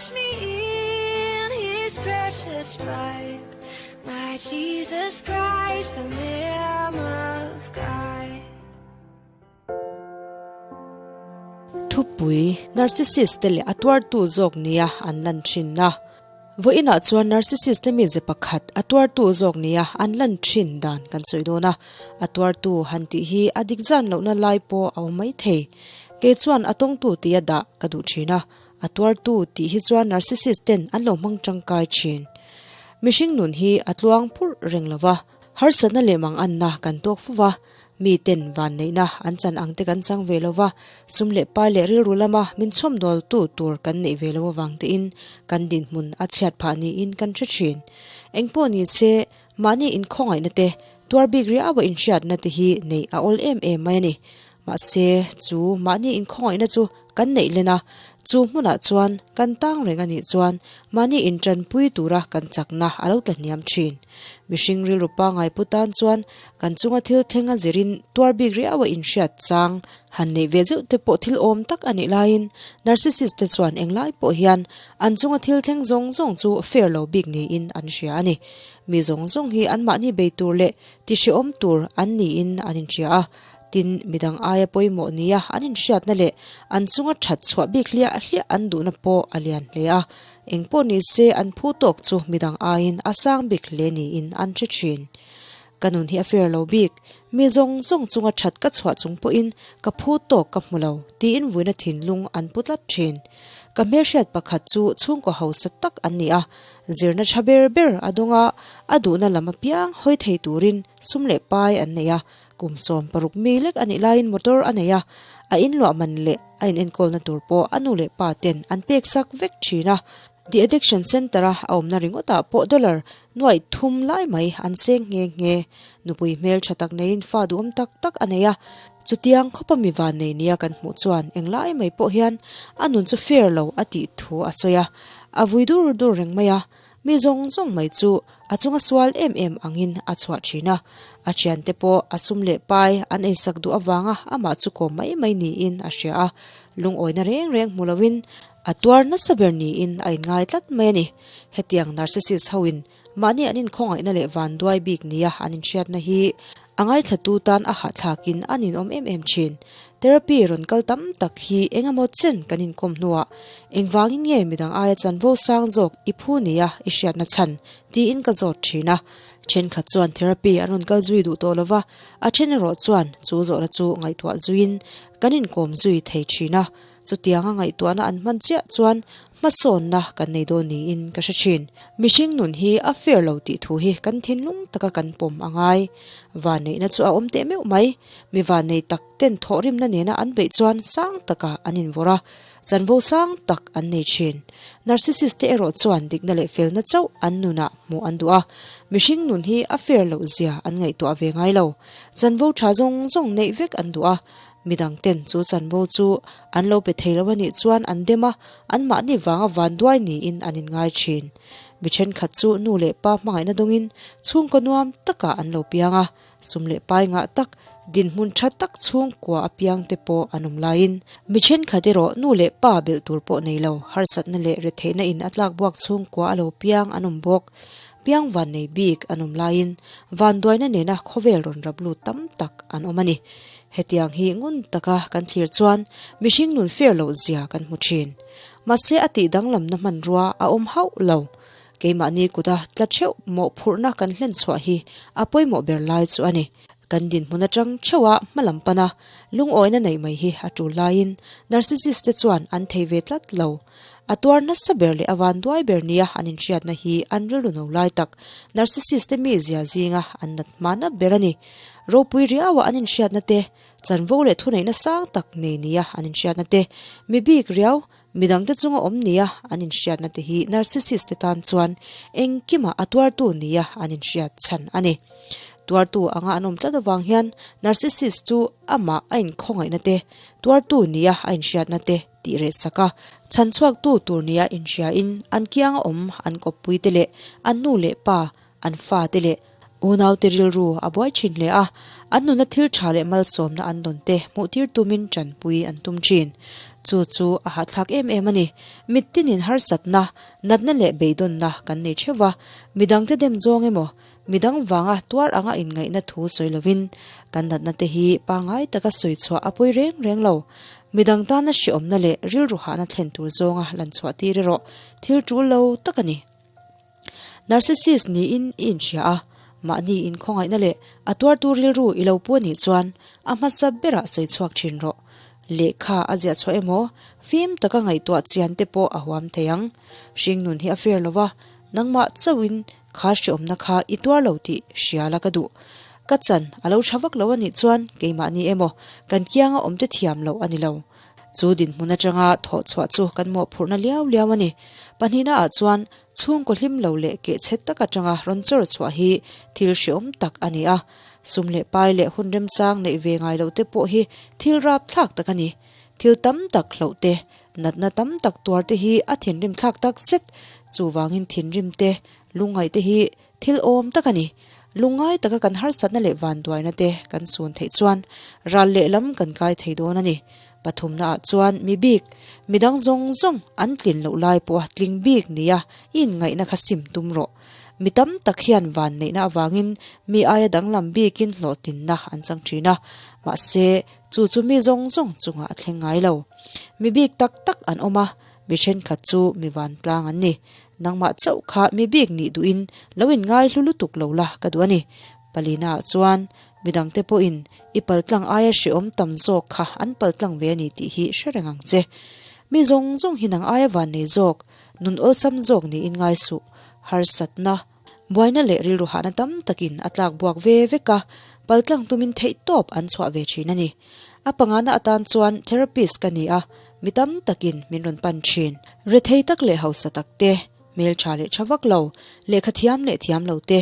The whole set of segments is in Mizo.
Wash me in his precious blood, my Jesus Christ, the Lamb of God. Thupui, Narcissist te leh a tuartu zawk nia an lan thinna. Vawiinah chuan Narcissist te mize pakhat a tuartu zawk nia an lan thin dan kan sawi dawn a, a tuartu han tih hi a dik zan lohna lai pawh a awm mai thei. Kei chuan a tawngtu tia dah ka duh thin a, a tuartu tih hi chuan Narcissist ten an lo hmang tangkai thin. Mihring nun hi a tluang purh reng lo va, harsatna leh manganna kan tawk fo va, Mi ten vanneihna an chan ang te kan chang ve lo va, sum leh pai leh rilru lama min chhawmdawltu tur kan neih ve lo avang tein kan dinhmun a chhiat phah niin kan hre thin. Engpawh ni se, mahni inkhawngaihna te, tuar bik riau a inhriatna te hi neih a awl em em mai a ni. Mahse, chu mahni inkhawngaihna chu kan neih len a, chu hmunah chuan kan tang reng a nih chuan mahni intanpui tura kan chakna a lo tla hniam thin. Mihring rilru pangngai pu tan chuan kan chunga thil thleng a zirin tuar bik riau a inhriat chang han neih ve zeuh te pawh thil awm tak a nih laiin narcissist te chuan englai pawh hian an chunga thil thleng zawng zawng chu fair lo bik niin an hria a ni. Mi zawng zawng hi anmahni bei tur leh ti hrehawm tur an niin an inhria a, tin midang aia pawimawh nia an inhriatna leh an chunga that chhuah bik hliah hliah an duhna pawh a lian hle a. Engpawh ni se an phu tawk chu midang aiin a sang bik hle niin an hre thin. Ka nun hi a fair lo bik, mi zawng zawng chunga that ka chhuah chung pawhin ka phu tawk ka hmu lo tiin vuina thinlung an pu tlat thin. Ka hmelhriat pakhat chu chhungkaw hausa tak an ni a, zirna tha ber ber a dawng a, a duhna lam apiang hawi thei turin sum leh pai an nei a, kum 16 mi lek a nih laiin motor a nei a, a inluah man leh a inenkawlna tur pawh a nu leh pa ten an pek sak vek thin a. The Addiction Centre a a awmna ringawtah pawh dollar nuaih thum lai mai an seng nghe nghe. Nupui hmel tha tak neiin fa duhawm tak tak a nei a, chutiang khawpa mi van nei nia kan hmuh chuan englai mai pawh hian a nun chu fair lo a tih thu a sawi a, a vui dur dur reng mai a. Mi zawng zawng mai chu a chunga sual em em angin a chhuah thin a, a thiante pawh a sum leh pai an eisak duh avanga amah chu kawm mai mai niin a hria a, lungawina reng reng hmu loin a tuar nasa ber niin a inngai tlat mai a ni. Hetiang narcissist hoin mahni an inkhawngaihna leh vanduai bik nia an inhriatna hi A ngaithlatu tan a hahthlakin a ninawm em em thin. Therapy rawn kal tam tak hi eng emaw chen kan inkawm hnuah engvangin nge midang aia chanvo sang zawk i phu nia i hriatna chhan tiin ka zawt thin a. Thenkhat chuan therapy an rawn kal zui duh tawh lova, a then erawh chuan chu zawhna chu ngaihtuah zuiin kan inkawm zui thei thin a. Chutianga ngaihtuahna an hman chiah chuan hmasawnna kan nei dawn niin ka hre thin. Mihring nun hi a fair lo tih thu hi kan thinlung taka kan pawm a ngai. Vanneihna chu a awm teh meuh mai. Mi vannei tak ten thawhrimna nena an beih chuan sang takah an invawrh a, chanvo sang tak an nei thin. Narcissist te erawh chuan dikna leh felna chauh an nunah hmuh an duh a, mihring nun hi a fair loh zia an ngaihtuah ve ngai lo. Chanvo tha zawng zawng neih vek an duh a, Midang ten chu chanvo chu an lo pe thei lo a nih chuan an dem a, anmahni vanga vanduai niin an inngai thin. Mi thenkhat chu nu leh pa hmangaihna dawngin chhungkaw nuam takah an lo piang a, sum leh pai ngah tak, dinhmun tha tak chhungkua a piang te pawh an awm laiin mi thenkhat erawh nu leh pa belh tur pawh nei lo, harsatna leh retheihna in a tlakbuak chhungkua a lo piang an awm bawk. Piang vannei bik an awm laiin vanduaina nena khawvel rawn rap lut tam tak an awm a ni. Hetiang hi ngun taka kan thlir chuan mihring nun fair loh zia kan hmu thin. Mahse a tih danglamna hmanrua a awm hauh lo. Keimahni kuta tla theuh mawhphurhna kan hlen chhuah hi a pawimawh ber lai chu a ni. Kan dinhmun atang theuha hmalam pana lungawina neih mai hi a tul laiin narcissist te chuan an thei ve tlat lo. A tuar nasa ber leh a vanduai ber nia an inhriatna hi an rilru no lai tak narcissist te mizia zinga an nat hmana ber a ni. Ropui riaua an inhriatna te, chanvo leh thuneihna sang tak nei nia an inhriatna te, mi bik riau, midangte chunga awm nia an inhriatna te hi narcissist te tan chuan engkimah a tuartu nia an inhriat chhan a ni. Tuartu anga an awm tlat avang hian narcissist chu amah a inkhawngaihna te, tuartu nia a inhriatna te tih reh sak a, chhanchhuaktu tur nia inhriain an kianga awm an kawppuite leh an nu leh pa, an fate leh Unaute rilru a buai thin hle a, an nuna thil tha leh malsawmna an dawn te hmuhtir tumin tanpui an tum thin. Chu chu a hahthlak em em a ni. Mittinin harsatna, natna leh beidawnna kan nei theuh va, midangte dem zawng emaw, midang vanga tuar anga inngaihna thu sawi lovin kan natna te hi pangngai taka sawi chhuah a pawi reng reng lo. Midang tana hreawmna leh rilru hahna thlen tur zawnga lan chhuah tir erawh thil tul lo tak a ni. Narcissist niin i inhria a, mahni inkhawngaihna leh a tuartu rilru i lo pu anih chuan a hmasa berah sawi chhuak thin rawh. Lehkha a ziah chhuah emaw, fim taka ngaihtuah chian te pawh a huam thei ang. Hringnun hi a fair lo va, nangmah chauhin kha hreawmna kha i tuar lo tih hria la ka duh. Ka chan a lo tha vak lo anih chuan keimahni emaw kan kianga awmte thiam loh a ni lo. Chu dinhmun atanga thawh chhuah chu kan mawhphurhna liau liau a ni. Pahnihna ah chuan chhungkaw hlim lo leh kehchhe tak atanga rawn chawr chhuah hi thil hreawm tak a ni a. Sum leh pai leh hun remchang neih ve ngai loh te pawh hi thil rapthlak tak a ni. Thil tam tak hloh te, natna tam tak tuar te hi a thinrim thlak tak zet. Chuvangin thinrim te, lungngaih te hi thil awm tak a ni. Lungngai taka kan harsatna leh vanduaina te kan sun theih chuan ral lehlam kan kai thei dawn a ni. Pathumna ah chuan mi bik, midang zawng zawng an tlin loh lai pawha tling bik nia i inngaihna kha sim tum rawh. Mi tam tak hian vanneihna avangin mi aia danglam bikin hlawhtlinna an chang thin a, mahse chu chu mi zawng zawng chungah a thleng ngai lo. Mi bik tak tak an awm a, mi thenkhat chu mi vantlang an ni. Nangmah chauh kha mi bik nih duhin lo inngai hlu lutuk lo la ka duh a ni. Palina ah chuan midangte pawhin i paltlang aia hrehawm tam zawk kha an paltlang ve a ni tih hi hre reng ang che. Mi zawng zawng hi nang aia vannei zawk, nun awlsam zawk niin ngai suh. Harsatna, buaina leh rilru hahna tam takin a tlak buak ve vek a, paltlang tumin theihtawp an chhuah ve thin a ni. A pangana atan chuan therapist ka ni a, mi tam takin min rawn pan thin. Rethei tak leh hausa tak te, hmeltha leh tha vak lo, lehkha thiam leh thiam lo te,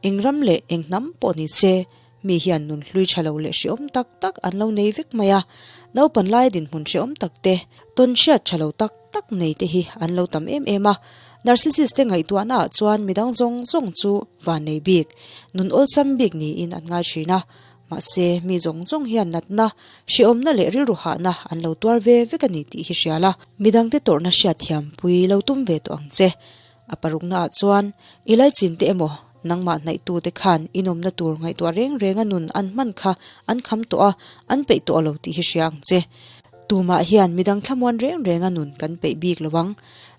eng ram leh eng hnam pawh ni se, mi hian nun hlui tha lo leh hreawm tak tak an lo nei vek mai a. Naupan laia dinhmun hreawm tak te, tawn hriat tha lo tak tak nei te hi an lo tam em em a. Narcissist te ngaihtuahna ah chuan midang zawng zawng chu van nei bik, nun awlsam bik niin an ngai thin a. Mahse, mi zawng zawng hian natna, hrehawmna leh rilru hahna an lo tuar ve vek a ni tih hi hria la. Midangte tawrhna hriatthiam pui lo tum ve tawh ang che. A parukna ah chuan, i laichin te emaw, nangmah hnaihtute khan i nawmna tur ngaihtuah reng renga nun an hman kha an kham tawh a, an peih tawh lo tih hi hria ang che. Tumah hian midang thlamuan reng renga nun kan peih bik lo ang.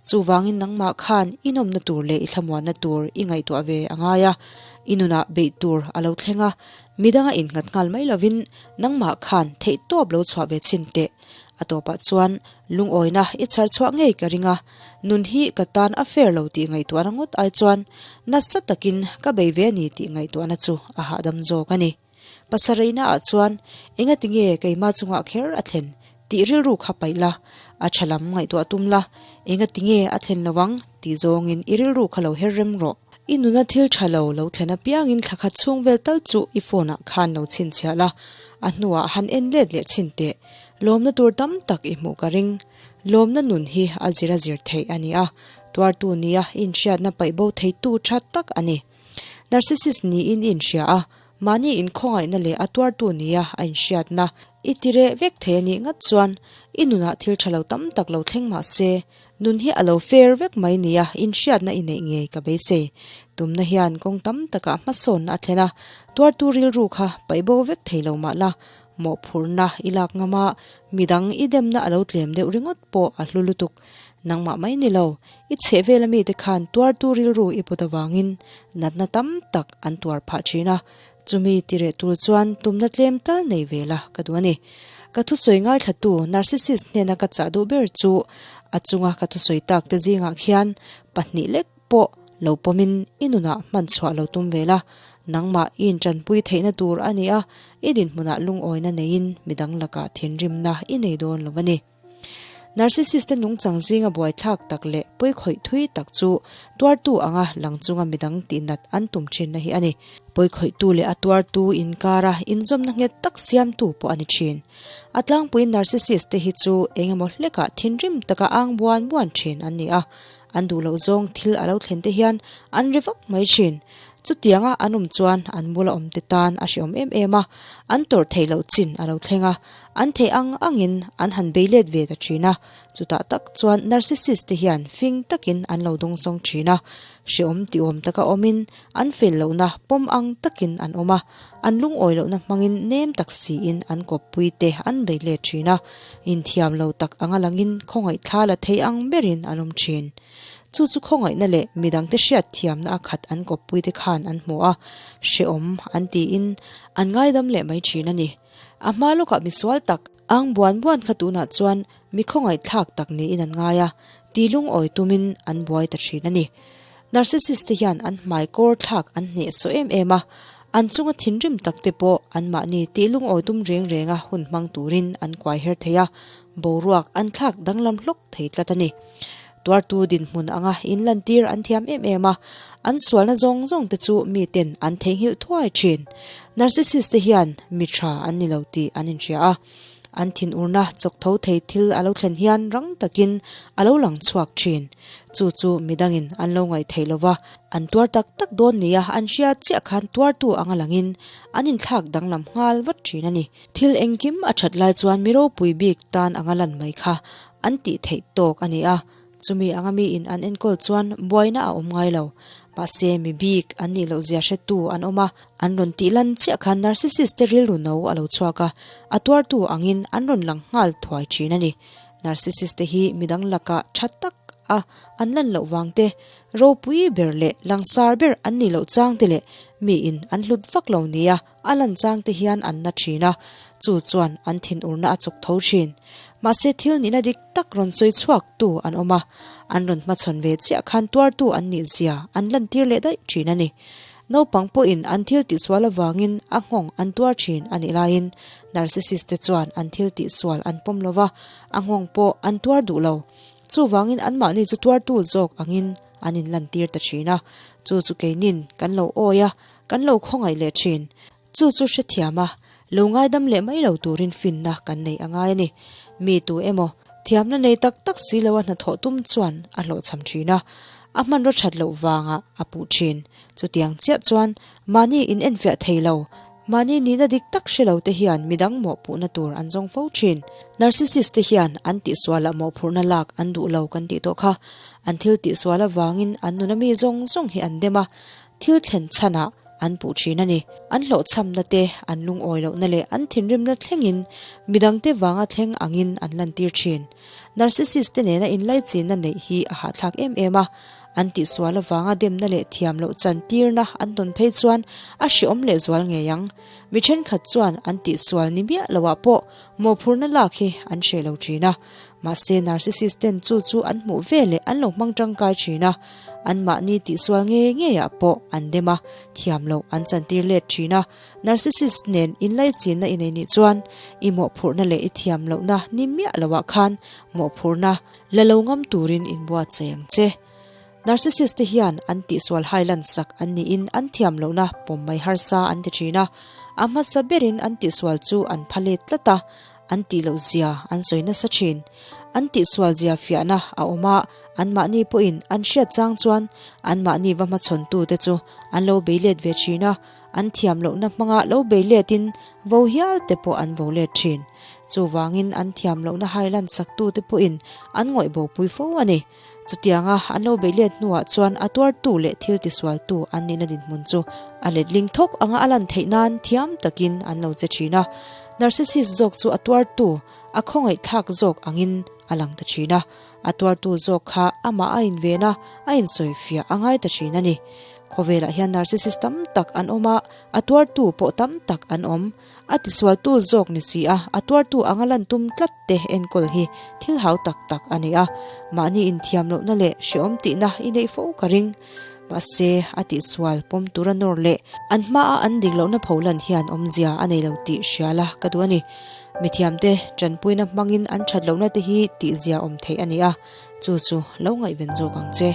Chuvangin nangmah khan i nawmna tur leh i thlamuanna tur i ngaihtuah ve a ngai a, i nunah beih tur a lo thleng a, midanga innghat nghal mai lovin nangmah khan theihtawp lo chhuah ve chhin teh. A tawpah chuan lungawina i chhar chhuah ngei ka ring a, nun hi ka tan a fair lo tih ngaihtuahna ngawt ai chuan nasa takin ka bei ve a ni tih ngaihtuahna chu a hahdam zawk a ni. Pasarihna ah chuan engati nge keimah chungah kher a thlen tih rilru kha paih la, a tha lam ngaihtuah tum la, engati nge a thlen lo ang tih zawngin i rilru kha lo her rem rawh. I nuna thil tha lo lo thlen apiangin thla khat chhung vel tal chu i phone ah khan lo chhinchhiah la, a hnuah han en let leh chhin teh. Lawmna tur tam tak i hmuh ka ring. Lawmna nun hi a zir a zir theih a ni a, tuartu nia inhriatna paih bo theitu tha tak a ni. Narcissist niin i inhria a, mahni inkhawngaihna leh a tuartu nia a inhriatna i ti reh vek thei a nih ngat chuan i nunah thil tha lo tam tak lo thleng mah se, nun hi a lo fair vek mai nia inhriatna i neih ngei ka beisei. Tumna hian kawng tam takah hmasawnna a thlen a, tuartu rilru kha paih bo vek thei lo mah la, mawhphurhna i lak ngam a, midang i demna a lo tlem deuh ringawt pawh a hlu lutuk. Nangmah mai ni lo, i chheh vela mite khan tuartu rilru i put avangin natna tam tak an tuar phah thin a, chumi tireh tur chuan tumna tlem tal nei ve la ka duh a ni. Ka thusawi ngaithlatu narcissist hnena ka chah duh ber chu a chunga ka thusawi tak te zingah khian pahnih lek pawh lo pawmin i nunah hman chhuah lo tum ve la, nangmah i intanpui theihna tur a ni a, i dinhmunah lungawina neiin midang lakah thinrimna i nei dawn lo a ni. Narcissist te nungchang zinga buaithlak tak leh pawikhawih thui tak chu tuartu anga lang chunga midang tihnat an tum thinna hi a ni. Pawikhawihtu leh a tuartu inkara inzawmna nghet tak siamtu pawh a ni thin. A tlangpuiin narcissist te hi chu eng emaw hlekah thinrim taka ang buan buan thin an ni a, an duh loh zawng thil a lo thlen te hian an ri vak mai thin. Chutianga an awm chuan an bula awmte tan a hrehawm em em a, an tawrh theih loh chin a lo thleng a, an theih ang angin an han bei let ve ta thin a. Chutah tak chuan narcissist te hian fing takin an lo dawngsawng thin a, hrehawm tiawm taka awmin an fel lohna pawm ang takin an awm a, an lungawi lohna hmangin nem tak siin an kawppui te an bei let thin a, inthiam lo tak anga langin khawngaih thla la thei ang berin an awm thin. Chu chu khawngaihna leh midangte hriat thiamna a khat an kawppuite khan an hmu a, hrehawm an tiin an ngaidam leh mai thin a ni. A hma lawkah misual tak ang buan buan kha tunah chuan mi khawngaihthlak tak niin an ngai a, ti lungawi tumin an buai ta thin a ni. Narcissist te hian an hmai kawr thlak an hnehsawh em em a, an chunga thinrim tak te pawh anmahni tih lungawi tum reng renga hun hmang turin an kuai her thei a, boruak an thlak danglam hlawk thei tlat a ni. Tuartu dinhmun anga inlantir an thiam em em a, an sualna zawng zawng te chu miten an theihnghilh thuai thin. Narcissist te hian mi tha an ni lo tih an inhria a, an thinurna chawk tho thei thil a lo thlen hian rang takin a lo lang chhuak thin. Chu chu midangin an lo ngaih theih lo va, an tuar tak tak dawn nia an hria chiah khan tuartu anga langin an inthlak danglam nghal vat thin a ni. Thil engkim a that lai chuan mi ropui bik tan anga lan mai kha an tih theih tawk a ni a, chumi anga miin an enkawl chuan buaina a awm ngai lo. Mahse, mi bik an nih loh zia hretu an awm a, an rawn tih lan chiah khan narcissist te rilru no a lo chhuak a, a tuartu angin an rawn lang nghal thuai thin a ni. Narcissist te hi midang lakah tha tak a an lan loh vang te, ropui ber leh langsar ber an nih loh chang te leh miin an hlut vak lo nia A lan chang te hian an na thin a, chu chuan an thinurna a chawk tho thin. Mahse thil nihna dik tak rawn sawi chhuak tu an awm a, an rawn hmachhawn ve chiah khan tuartu an nih zia an lantir leh daih thin a ni. Naupang pawhin an thil tihsual avangin a nghawng an tuar thin a nih laiin narcissist te chuan an thil tihsual an pawm lo va, a nghawng pawh an tuar duh lo. Chuvangin anmahni chu tuartu zawk angin an inlantir ta thin a, chu chu keinin kan lo awi a, Kan lo khawngaih leh thin. Chu chu hrethiam a, lo ngaidam leh mai lo turin finna kan neih a ngai a ni. Mi tu emaw, thiamna nei tak tak si loa hnathawh tum chuan a hlawhchham thin a, a hmanraw that loh vangah a puh thin. Chutiang chiah chuan mahni inenfiah thei lo, mahni nihna dik tak hre lo te hian midang mawhpuhna tur an zawng fo thin. Narcissist te hian an tihsualah mawhphurhna lak an duh lo kan tih tawh kha. An thil tihsual avangin an nuna mi zawng zawng hi an dem a, Thil thlen chhanah an puh thin a ni. An hlawhchhamna te, an lungawi lohna leh an thinrimna thlengin midangte vanga thleng angin an lantir thin. Narcissist te nena inlaichinna neih hi a hahthlak em em a, an tihsual avanga demna leh thiam loh chantirna an tawn phei chuan a hreawm lehzual ngei ang. Mi thenkhat chuan an tihsual ni miah loah pawh mawhphurhna lak hi an hreh lo thin a, Mahse, narcissist ten chu chu an hmuh ve leh an lo hmang tangkai thin a, anmahni tihsual ngei ngeiah pawh an dem a, thiam loh an chantir let thin a. Narcissist nen inlaichinna i nei nih chuan i mawhphurhna leh i thiam lohna ni miah loah khan mawhphurhna la lo ngam turin inbuatsaih ang che. Narcissist te hian an tihsual hai lansak an niin an thiam lohna pawm mai harsa an ti thin a, a hmasa berin an tihsual chu an pha let tlat a, an tih loh zia an sawi nasa thin. An tihsual zia fiahna a awm a, anmahni pawhin an hriat chang chuan anmahni va hmachhawntute chu an lo bei let ve thin a, an thiam lohna hmanga lo bei letin vo hial te pawh an vo let thin. Chuvangin an thiam lohna hai lansaktute pawhin an ngawih bopui fo a ni. Chutianga an lo beih let hnuah chuan a tuartu leh thil tisualtu an nihna dinhmun chu a letling thawk anga a lan theih nan thiam takin an lo che thin a. Narcissist zawk chu a tuartu a khawngaihthlak zawk angin a lang ta thin a. A tuartu zawk kha amah a inven a, a insawifiah a ngai ta thin a ni. Khawvelah hian narcissist tam tak an awm a, a tuartu pawh tam tak an awm. A tisualtu zawk ni si a, a tuartu anga lan tum tlat te enkawl hi thil hau tak tak a ni a, mahni inthiam lohna leh hrehawm tihna i neih fo ka ring. Mahse, a tihsual pawm tura nawr leh an hmaa an dik lohna pho lan hian awmzia a nei lo tih hria la ka duh a ni. Mithiamte tanpuina hmangin an that lohna te hi tihzia awm theih a ni a, chu chu lo ngaihven zawk ang che.